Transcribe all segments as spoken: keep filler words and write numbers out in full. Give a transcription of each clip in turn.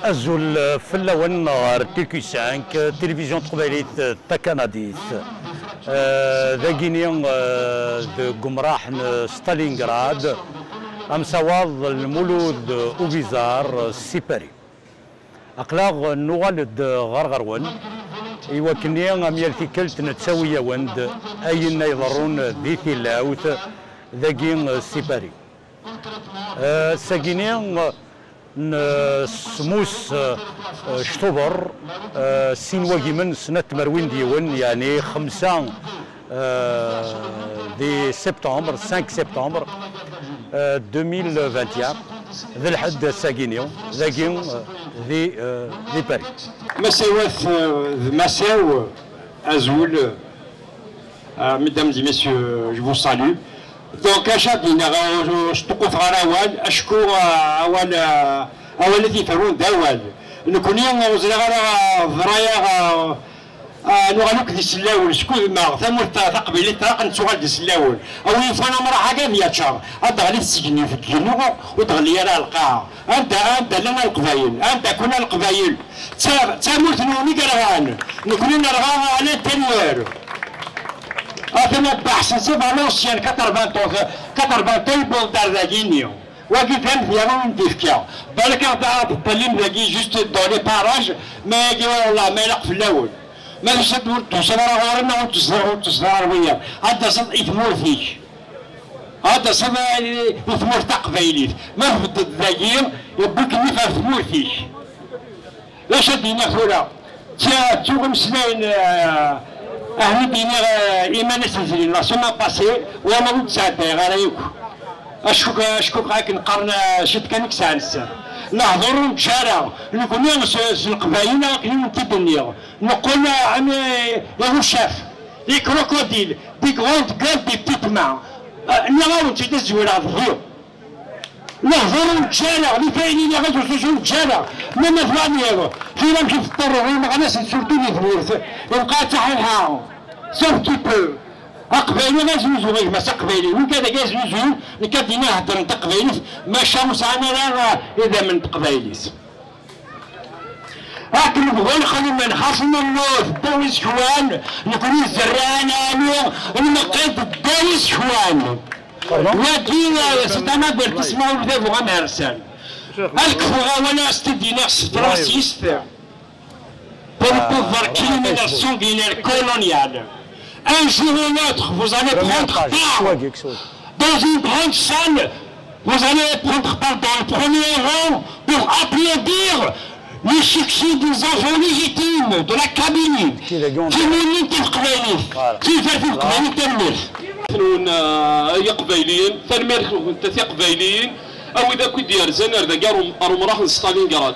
Azul fell-awen ɣer T Q cinq, Télévision Teqbaylit Takanadit. Eh, dagini, eh, deg umraḥ n Stalingrad, amsawaḍ Lmulud Ubizar si Paris. Aql-aɣ nuɣal-d ɣer ɣer-wen, i wakken am yal tikkelt nettawi-yawen-d ayen ay iḍerrun di tilawt dagi si Paris. Eh, ass-agini n semmus, eh, Ctuber, eh, sin wagimen snat tmerwin d yiwen, yeɛni xemsa, eh, di septembre, cinq septembre, eh, deux mille vingt et un, d lḥedd ass-agini, dagi, eh, di, eh, di Paris. Masawat, eh, d masaw, azul. Euh, mesdames et messieurs, je vous salue. Donc, acu ad d-iniɣ, ur sṭuqquteɣ ara awal, acku, euh, awal, euh, awal ad t-iferrun d awal. Nekkni ur ẓriɣ ara, euh, ẓrayaɣ, euh, euh, nuɣal akk d isellawen, skudmeɣ, tamurt ta-, taqbaylit, tlaq nettuɣal d isellawen. A wi yufan amraḥ-agi ad yaččar, ad d-teɣli tsegnit deg yigenni, ur d-teɣli ara ɣer lqaɛa. Anda, anda llan Leqbayel, anda kuna Leqbayel? D ta-, d tamurt-nwen i yerɣan. Nekni nerɣa à l'intérieur. Atan Dda Ḥsen, c'est Valenciennes, quatre-vingt-onze, quatre-vingt-un, yewweḍ-d ar dagini. Wagi d amedya i wen-d-ifka. Balak ad d-teṭṭallim dagi juste dans les parages, ma yagi, wallah, ma ilaq fell-awen. Ma tusa-d ur d-tusiḍ ara ɣur-i, neɣ ur d-tusiḍ, ur d-tusiḍ ara ɣer wiyaḍ. Ad d-taseḍ i tmurt-ik. Ad d-taseḍ i tmurt taqbaylit. Ma tbeddeḍ dagi, yewwi-k nnif ɣer tmurt-ik. D acu ad d-iniɣ tura? Tta-, ttuɣ imeslayen, eh, ahni d-iniɣ, eh, iman-as zrin, la semaine passée, wama ur d-sɛeddayeɣ ara yakk. Acku, acku akken qqaren, eh, ciṭ kan i yesɛan sser. Lehdur ur neǧǧa ara, nekkni s, s Leqbayel akken i wen-t-id-nniɣ. Neqqel, eh, am, eh, les chefs, les crocodiles, des grandes gueules, des petites mains. Eh, nniɣ-awen-tt-id ad zwireɣ deg-i. Lehdur ur neǧǧa ara, les faillis, les réseaux sociaux ur neǧǧa ara. Même aflaniyeḍ, tura amek i teṭṭerreḍ imeɣnasen, surtout di tmurt. Yebqa d taḥiḥa. Sauf qui peut. Aqbayli ad yeznuzu gma-s aqbayli. Win kan dagi ad yeznuzu, nekk ad d-iniɣ heddren taqbaylit, maca ur sɛan ara idammen n teqbaylit. Akken bɣu lxedmen, xas nemmut, ddaw isekwan, nekni zerriɛa n ɛali, nmeqqi-d ddaw isekwan. Pardon? Wagi, euh, c'est un avertissement, ur d abu amersan. Ad kfuɣ awal, ad s-t-id-iniɣ s tefransist. Pour le pouvoir criminel, sanguinaire, colonial. Un jour ou l'autre, vous allez prendre part dans une grande salle, vous allez prendre part dans le premier rang pour applaudir le succès des enfants légitimes de la Kabylie. Qui montent le Kabylie. Voilà. Qui fait le Kabylie, tanemmirt. Nwen, euh, ay iqbayliyen, tanemmirt-nwent a tiqbayliyin, a wid akk i d-yerzan ar dagi ar um-, ar umraḥ n Stalingrad.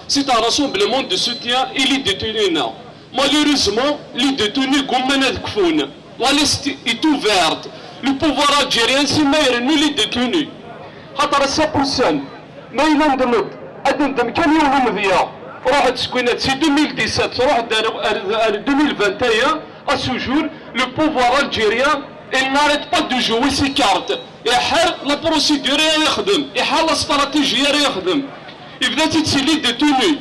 C'est un rassemblement de soutien et les détenus-nneɣ. Malheureusement, les détenus gumman ad kfun. La liste est ouverte. Le pouvoir algérien, c'est ma irennu les détenus. Xaṭer ass-a ussan, ma yella ndem-d, ad ndem kan yiwen umedya. Ruḥ-d seg winna, si deux mille dix-sept, ruḥ-d ar, ar, ar deux mille vingt et un, à ce jour, le pouvoir algérien, il n'arrête pas de jouer ses cartes. Iḥar la procédure ara yexdem, iḥar la stratégie ara yexdem. Yebda-tt-id si les détenus.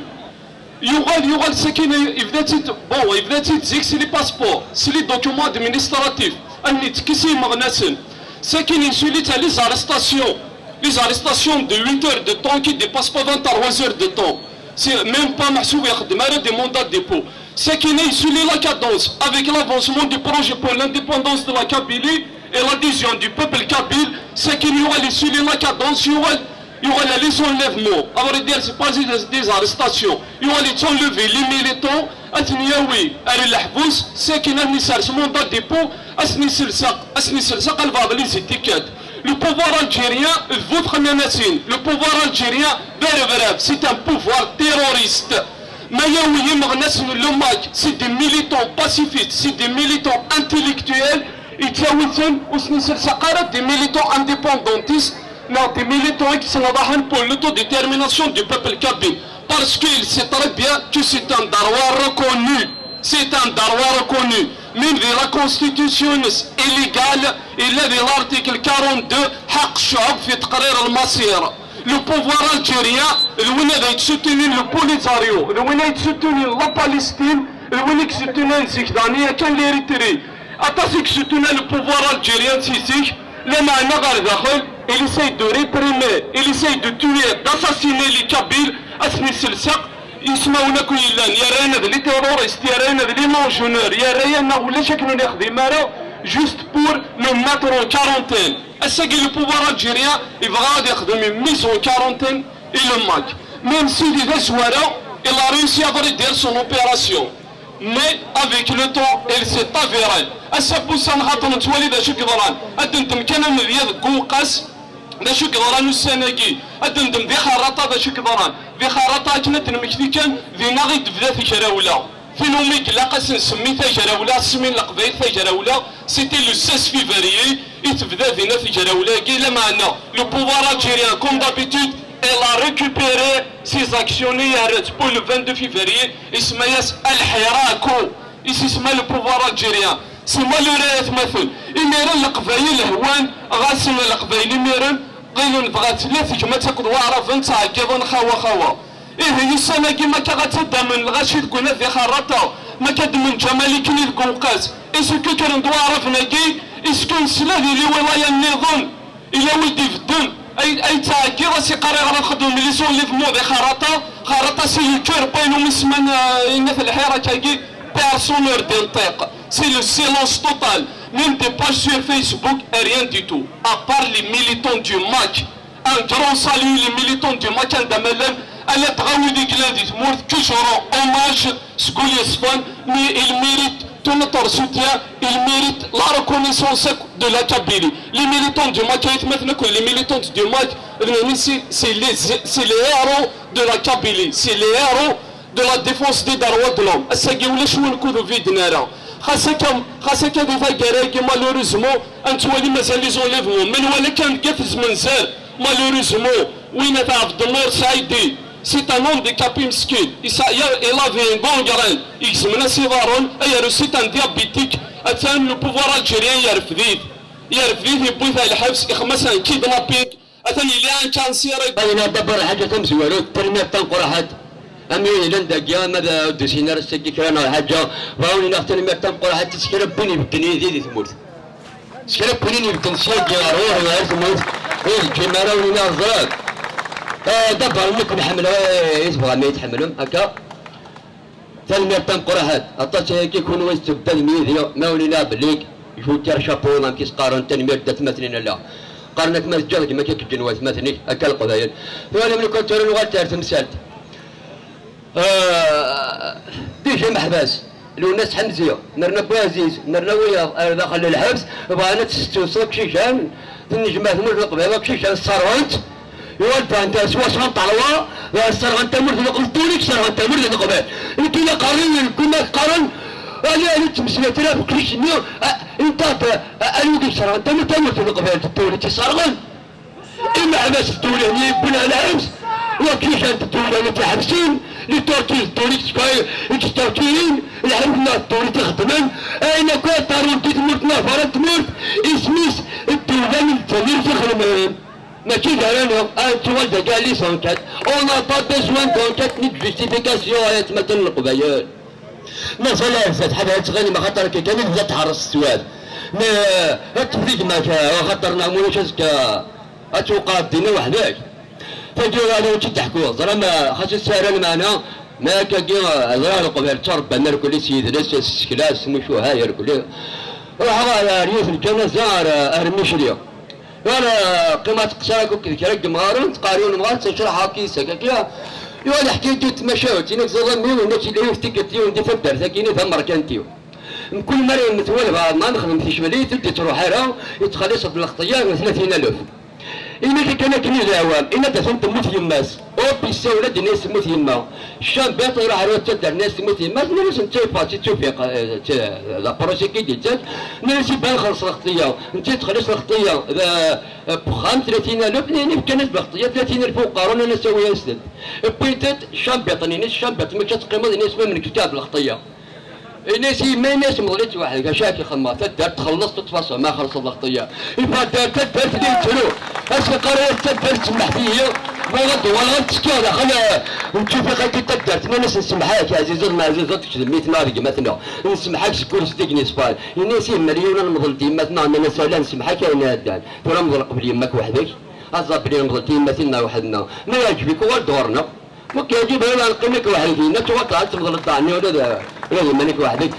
Yuɣal, yuɣal sakin, yebda-tt-id, bon, yebda-tt-id zik si les passeports, si les documents administratifs, ad ten-id-tekkes i yimeɣnasen. Sakin yessuli-tt à les arrestations, les arrestations de huit heures de temps qui dépassent pas vingt-trois heures de temps. C'est même pas meḥsub ixeddem ara des mandats de dépôt. Sakin yessuli la cadence avec l'avancement du projet pour l'indépendance de la Kabylie et l'adhésion du peuple kabyle. Sakin yuɣal yessuli la cadence, yuɣal Yuɣal les enlèvements, à vrai dire, c'est pas des, des arrestations. Yuɣal yettunlevi les militants, ad ten-yawi ar leḥbus, sakin ad ten-isers mandat de dépôt, ad ten-iselsaq, ad ten-iselsaq albaɛḍ les étiquettes. Le pouvoir algérien, d bu texnanatin, le pouvoir algérien d arebrab, c'est un pouvoir terroriste. Ma yawi imeɣnasen n l'OMAK, c'est des militants pacifistes, c'est des militants intellectuels, yettawi-ten, ur sen-iselsaq ara des militants indépendantistes, neɣ des militants i yettnaḍaḥen pour l'autodétermination du peuple kabyle, parce qu'il sait très bien que c'est un droit reconnu. C'est un droit reconnu. Même di la constitution illégale, il a di l'article quarante-deux, حق الشعوب في تقرير المصير. Le pouvoir algérien, d win ay yettsuttunin le Polisario, d win ay yettsuttunin la Palestine, d win ay yettsuttunin zik dani yakan l'Érythrée. Aṭas i yessutunen le pouvoir algérien si zik, lameɛna ɣer daxel, il essaye de réprimer, il essaye de tuer, d'assassiner les Kabyles, ad ten-isselseq, ismawen akk yellan, yerra-yan ad les terroristes, yerra-yan ad les non-jeunes, yerra-yan neɣ ulac akken ur nexdim ara, juste pour nous mettre en quarantaine. Ass-agi, le pouvoir algérien yebɣa ad yexdem une mise en quarantaine i le MAK. Même si di tazwara, il a réussi à vrai dire son opération. Mais avec le temps, il s'est avéré. Ass-a n wussan xaṭer nettwali d acu i yeḍran. Ad d-neddem kan amedya deg uwqas d acu i yeḍran ussan-agi. Ad d-neddem di Xerraṭa d acu i yeḍran. Di Xerraṭa akken ad d-nemmekti kan, dinna i d-tebda tegrawla. Tin umi ilaq ad s-nsemmi tagrawla, asmi n Leqbayel tagrawla, c'était le seize février i tebda dinna tegrawla-agi, lameɛna le pouvoir algérien, comme d'habitude, il a récupéré ses actions, yerra-tt pour le vingt-deux février, isemma-yas Alḥiraku, i s-isemma le pouvoir algérien. C'est malheureux, atmaten. Imiren Leqbayel hwan ɣasen Leqbayel imiren, ɣilen dɣa tella tegmat akked Waɛraben ttɛeggiḍen xawa xawa. Ihi ussan-agi ma akka ad taddamen lɣaci deg unadi Xerraṭa, ma akka ddmen Ǧamalikin i deg uwqas, est-ce que kkren-d Waɛraben-agi, est-ce que nesla di liwilaya nniḍen, ila wi d-ibedden, ay, ay ttɛeggiḍ as iqqar ayɣer ad xedmen les enlèvements di Xerraṭa, Xerraṭa c'est le cœur n wayen umi semman, euh, inna-t lḥirak-agi, personne ur d-inṭiq, c'est le silence total, même des pages sur Facebook, rien du tout, à part les militants du MAK. Un grand salut les militants du MAK anda ma llan, ala dɣa wid i yellan di tmurt, que je rends hommage seg ul yeṣfan, mais ils méritent tout notre soutien, ils méritent la reconnaissance de la Kabylie. Les militants du MAK, aytmaten akk, les militants du MAK, d nutni, c'est, c'est les, c'est les héros de la Kabylie, c'est les héros de la défense des droits de l'homme. Ass-agi ulac win kud ur viden ara. Xas akka, xas akka di taggara-agi, malheureusement, ad nettwali mazal les enlèvements. Ma nwala kan deg At Zmenzer, malheureusement, win At Ɛebdennur Saɛidi, c'est un handicapé meskin. Yesɛa, il avait une gangrène, igezmen-as iḍarren, ayer c'est un diabétique. Atan le pouvoir algérien yerfed-it. Yerfed-it, yewwi-t ar lḥebs, ixem-as un kidnapping. Atan yella un cancer. Ayen ad d-abbar lḥaǧa tamezwarut, tanemmirt tamqurḥant. Am yellan dagi, ama d, ur d-usin ara s-agi kra neɣ lḥaǧa, bɣa wen-iniɣ tanemmirt tamqurḥant s kra n win ibedden yid-i di tmurt. S kra n win ibedden s-agi ɣer ɣur-i, ɣer tmurt, ur yeǧǧim ara wen-iniɣ ẓriɣ. Eh, d abar nekk nḥemmel, eh, i tebɣam, i tḥemmlem, akka. Tanemmirt tamqurḥant, aṭas ayagi kunwi tettebdadem yid-i, ma wen-iniɣ belli je vous tire chapeau, amek i s-qqaren, tanemmirt d atmaten-in alla. Qqaren-ak ma teǧǧiḍ gma-k ad k-ǧǧen watmaten-ik, akka Leqbayel. Tura mi nekkni tura nuɣal-d ar temsalt. Ah, déjà Meḥbas, Lwennas Ḥemzi, nerna Buɛziz, nerna wiyaḍ ar daxel n lḥebs, bɣan ad testusu aqcic-an, tennejmaɛ tmurt n Leqbayel, aqcic-an sserɣen-t, yuɣal-d anta s wacu n ṭerwa, sserɣen tamurt n Leqbayel, ddunit sserɣen tamurt n Leqbayel. Nekk la qqaren, nekk la qqaren, ali, ali, ttmeslayen ɣef aqcic-nni, a, inṭaṭ, a, ali, ur d-sserɣen tamurt, tamurt n Leqbayel, ddunit i sserɣen. Imeḥbas ddewla-nni yewwin ar lḥebs, wagi kan ddewla-nni i t-iḥebsen, les tortures ddewla i t-, i t-torturin, lḥebs-nneɣ ddewla i t-ixeddmen, ayen akk ara ṭṭarun di tmurt neɣ berra n tmurt, isem-is ddewla n Lezzayer i t-ixedmen. Mačči d ara-nneɣ, ad nettuɣal dagi à les enquêtes. On n'a pas besoin d'enquête ni de justification, ay atmaten n Leqbayel. Mazal ar zdat, ḥader ad tɣinim, axaṭer akka kan i tebda tḥerres teswiɛt. Ma, ad tebdi gma-k, axaṭer neɣ ma ulac azekka, ad tewqeɛ ddin-a weḥd-k. Tagi ur ɛni ur tt-id-teḥkuḍ, ẓra ma xas ur tesɛi ara lmeɛna, ma akkagi, ẓra Leqbayel ttwarebban irkelli s yidles, s tsekla, s tmucuha, irkelli. Ruḥeɣ ar, ar yiwet n lǧanaza, ar, ar Micli. Wala qqimeɣ ttqeṣṣireɣ akked kra n yemɣaren, tqari umɣar, ttecraḥeɣ akka yis-k, akka. Yuɣal iḥka-yi-d yiwet tmacahut, inak ẓiḍ a mmi, inak yella yiwet tikkelt, yiwen di taddart-agi, d amerkanti. Mkul mi ara yemmet walbeɛḍ, ma nexdem ticmalit, ur d-ittruḥ ara, yettxelliṣ-d lxeṭṭya n tlatin alef. Inak kan akken i d aɛwam, inak ad temmut yemma-s. Hop, yessawel-d, yenna-yas temmut yemma. Ccan biṭ iruḥ ar wat taddart, yenna-yas temmut yemma-s, nnan-as netta yeffeɣ-tt-id tufiq, eh, d apṛusi i d-yettak. Nnan-as iban xelleṣ lxeṭṭya, netta yettxelliṣ lxeṭṭya, d, eh, n uxxam, tlatin alef, nnan, fkan-as-d lxeṭṭya, tlatin alef uqerru, nnan-as awi-as-tent. Wwin-tent, ccan biṭ, nnan-as ccan biṭ, mačči ad teqqimeḍ, nnan-as ma mnek-k-id lxeṭṭya. Ini-as i yemma, ini-as mḍel-itt weḥd-k, acu ara k-ixemmeɣ, taddart txelleṣ, teṭṭef-as ma xelṣeḍ lxeṭṭya. Ifa taddart, taddart la yettru. As-iqqar-as taddart semmeḥ-iyi, Ad d-uɣaleɣ ad ttekkiɣ daxel, eh, n ttufiq-agi n taddart, nnan-as: "Nsemmeḥ-ak, ɛzizeḍ meɛzizeḍ, kečč d mmi-tneɣ d gma-tneɣ, nsemmeḥ-ak seg ul seg n Ispan." Yenna-as: "Yemmal yiwen ad nemḍel d yemma-tneɣ." Nnan-as: "Ala, nsemmeḥ-ak ayen iɛeddan, tura mḍel qbel yemma-k weḥd-k, ad ẓer belli nemḍel d yemma-tneɣ weḥd-neɣ, ma yeɛǧeb-ik uɣal-d ɣur-neɣ." Ok, yeɛǧeb-awen ad neqqim akk weḥd-k, yenna: "Tura ad temḍel daɣen ula d, ula d yemma-k weḥd-k."